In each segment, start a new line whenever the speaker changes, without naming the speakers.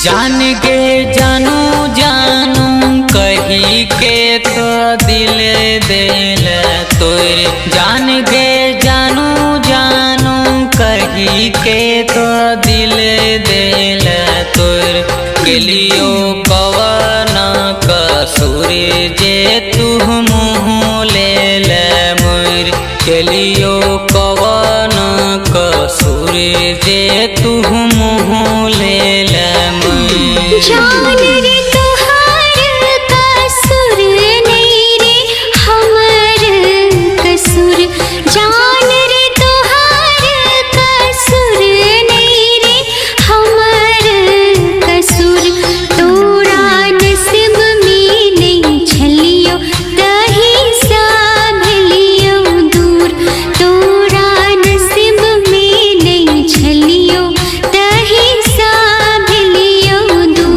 जान गे जानू जानू कही के तो दिल दिल तोर, जान गे जानू जानू कही के तो दिल दिल तोर। गेलियो कवन कसूर जे तू मुँह ले ले मोर, गेलियो कवन कसूर जे तू मुँह ले ले मोर।
जान रे तोहार कसूर नहीं रे हमर कसूर, जान रे तोहार कसूर नहीं रे हमर कसूर। तोरा नसीब में नहीं छलियो तही सा भेलियो दूर, तोरा नसीब में नहीं छलियो तही सा भेलियो दूर।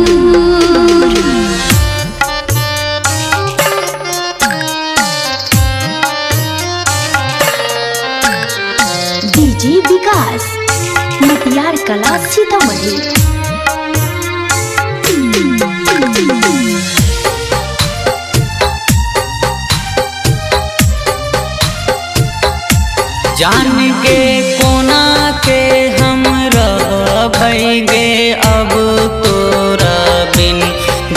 डीजे विकास मटियार कला सीतामढ़ी।
जान के कोना के हम रहबै गे अब तोरा बिन,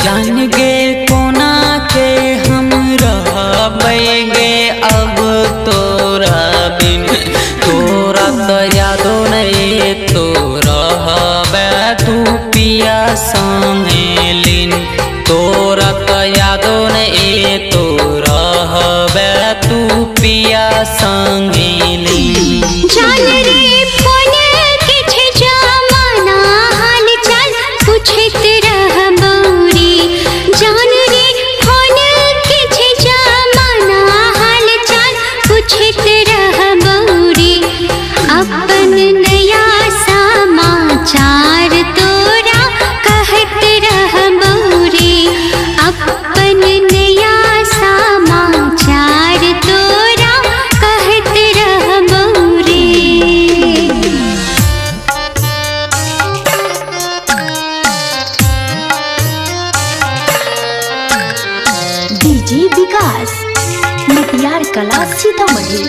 जान गे कोना के हम रहबै गे अब तोरा बिन। तोरा तो यादो नहीं तो रहबै तू पिया संगे लीन, तोरा तो यादो नहीं तो रहबै तू पिया संगे लीन।
जान रे फोन के छे जमाना हाल चाल पूछत रहबौ रे, जान रे फोन के छे जमाना हाल चाल पूछत रहबौ रे। अपन नया समाचार तोरा कहत रहबौ रे, अपन नया समाचार तोरा कहत रहबौ रे।
डीजे विकास मटियार कला सीतामढ़ी।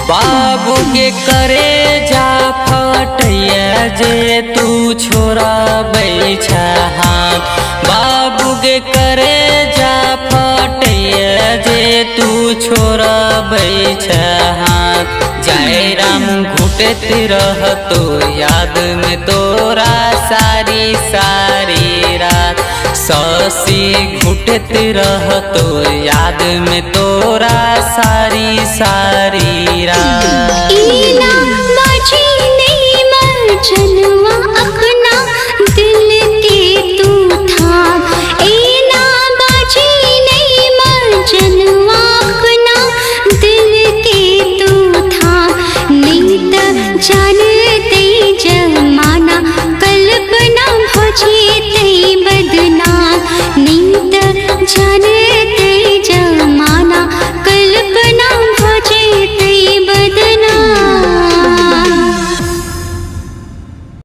बाबू के करे जा फटैया जे तू छोड़ाबै छा हाथ, बाबू के करे जा फटैया जे तू छोड़ाबै छा हाथ। जय राम घुटैत रहतो याद में तोरा सारी सारी रात, शशि घुटैत रहतो याद में तोरा सारी सारी रात।
ईना बाजी नहीं मजनू।